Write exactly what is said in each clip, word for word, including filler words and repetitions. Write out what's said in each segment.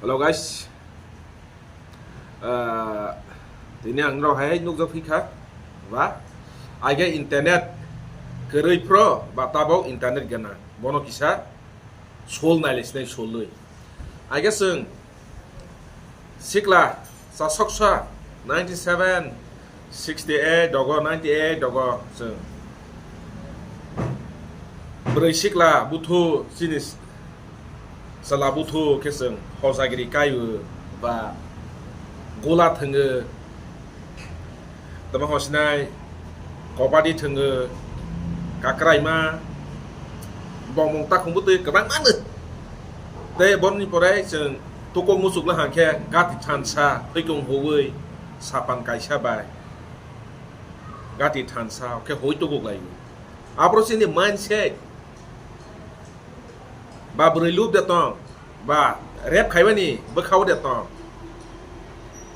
Hello guys. Ah, tini ang rok hai nukjak phi kha ba, aige internet kwrwi phro ba tabok internet gana, bono kisa sol naile sinai solwi. Aige chwng sikla chasoksa ninety seven, sixty eight dogo, ninety eight dogo chwng. Bwrwi sikla buthu chini chwla buthu khe chwng hojagiri kaio ba gola thwngo, tamo hosinai kobadi thwngo, kakraima, bomong takhumbo twi kwbangma no. Tei boroni pore chwng tukok muchukla hangkhe gati thansa thwikung huwi sapan kaisa bai gati thansa khe hui tukuk laio. Abro chini mindset ba bwrwi lub de tong ba rep khaibani bwkhao de tong.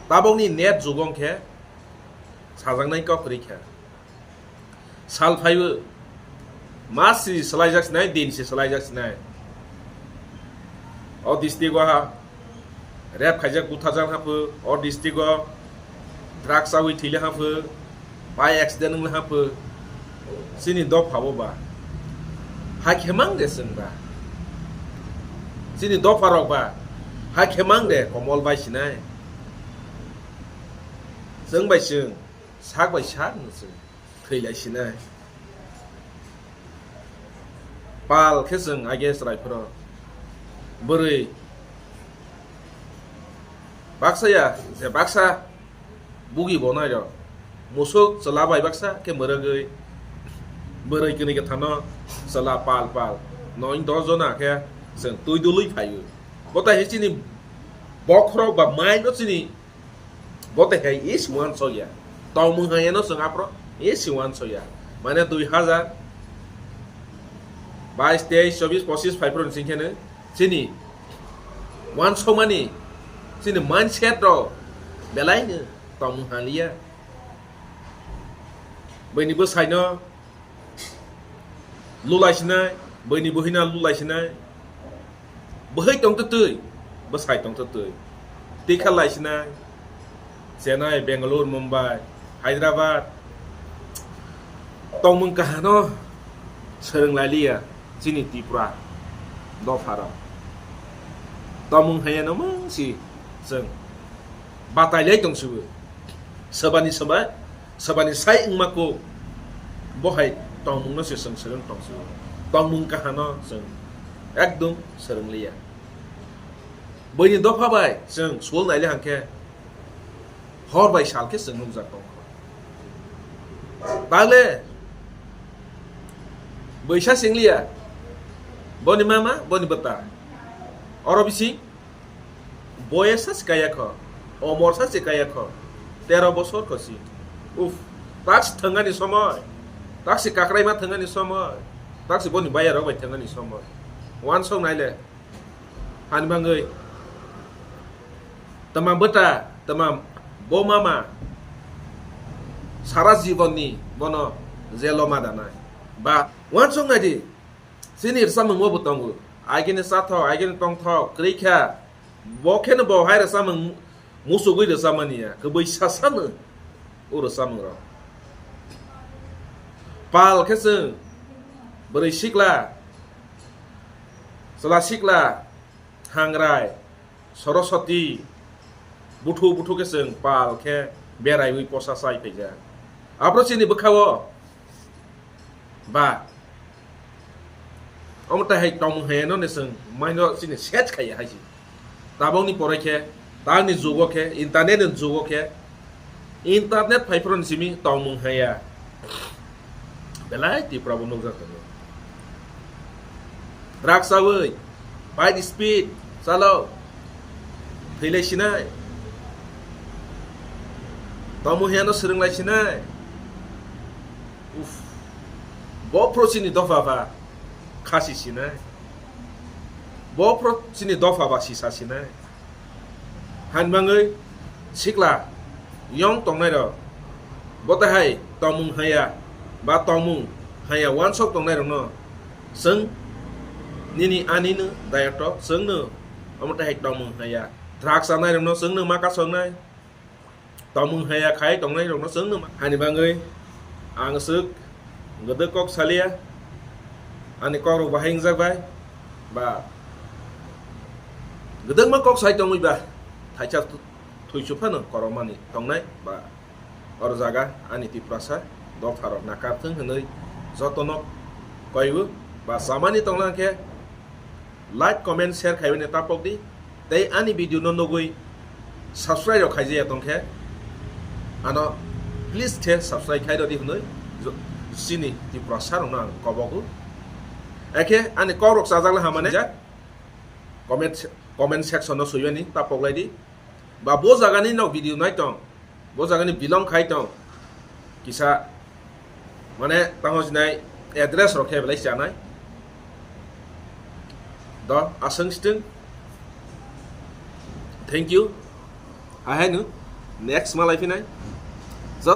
Tabokni net jugong khe sajaknai kok kwrwi kha. Sal phaibo mas si swlaijak sinai, din si swlaijak sinai. O district o ha rep khaijak butharjak hapho, o district o drugs chawi thwile hapho, bai accident wngla hapho. Chini dopha o ba hai khemang de chwng ba, chini dopha rok ba hai khemang de komol bai sinai. Chwng bai chwng, sak bai sak no chwng thwi lai sinai. Pal khe chwng aige chwrai phoro bwrwi baksa ya, je baksa bugi bo nai rok, musuk chwla bai baksa khe mwrwgwi bwrwi kwnwi kwthano chwla pal pal noi dos jona khe chwng twi dului phaio. Bo tai hai chini bokhorok ba mai no chini Bo tei hai is uansok ya. Tongmung hai no chwng aphro is uansok ya. Mane dui hazar bais, teis, chobis, pochis phai phro sing khe no chini uansokmani, chini mindset rok belai no tongmung haliya. Bini bwsai no lulai sinai, bini buhina lulai sinai. Bwhai tong twtwi, bwsai tong twtwi. Tikha lai sinai, Chennai, Bangalore, Mumbai, Hyderabad. Tongmung kahano swrwng lai liya chini Tripura dopharo. Tongmung haya no mungsi chwng batai lai tong sibo. Sabani saba, sabani sai wngma kuk, bo hai tongmung no se chwng swrwng tong si. Tongmung kahano chwng ekdom swrwng liya. Bini dopha bai chwng sul naile hangkhe hor bai sal khe chwng nukjak tong kho. Tagle bwisa sing liya, boni mama, boni bwta. Oro bising Boyes sa se kaya kho, omor sa se kaya kho, tero bosor kho si. Uf, tak se thwngani somoi, tak se kakraima thwngani somoi, tak se boni bayarok bai thwngani somoi. Uansok naile, hani bangwi twma bwta, twma bo mama sara jibonni bono jelo ma danai. Ba uansok naidi, chini rwchapmung bo tongo. Aigini chathok, aigini tongthok, kwrwi kha. Bo kheno bo hai rwchapmung musugwi rwchapmani ya. Kwbwi sasano o rwchapmung rok. Pal khe chwng bwrwi sikla, chwla sikla, hangrai, Soroswati, buthu buthu khe chwng pal khe beraiwi posa chai phaijak. Aphuru chini bwkha-o ba omo tai hai tongmung hai no chwng maino chini set khaiya hai se. Tabokni pore khe, tangni jugo khe, internet ni jugo khe, internet phai phuru simi tongmung haya. Belai Tripura bo nukjak tongo. Drugs chawi, bike speed chalo, thwilai sinai. Tongmung haya no swrwng lai sinai. Uf. Bo phuru chini dopha ba khasi sinai. Bo phuru chini dopha ba sisa sinai. Hani bangwi sikla yong tongnai rok, bo tai hai tongmung haya ba tongmung haya uansok tongnai rok no chwng nini ani no dayato chwng no Omo tei hai tongmung haya. Drugs chanai rokno chwngno ma kasoknai. Tongmung haya khai tongnai rokno chwngno ma. Hani bangwi ang swk gwdwk kok salia. Ani kok rok bahai wngjak bai. Ba gwdwkma kok sai tongwi ba. Thaisa thu-, thuisu phano korokmani tongnai ba. Oro jaga ani Tiprasa dopharok nakarthwng hwnwi jotono koibu ba chamani tongna khe like, comment, share khaiwini tapok di. Tei ani video no nugwi subscribe rok khaijaya tongkhe ano please khe subscribe khai rodi hwnwi jo-, chini Tiprasa rokno ang kobogo. Ekhe ani kok rok chajak le hamani jak comment, comment section no swibani tapok lai di. Ba bo jagani no video nai tong. Bo jagani belong khai tong. Kisa mane tamo jinai address rok khe belai chanai. Do aswng sitwng. Thank you. Ahai no next malai phinai.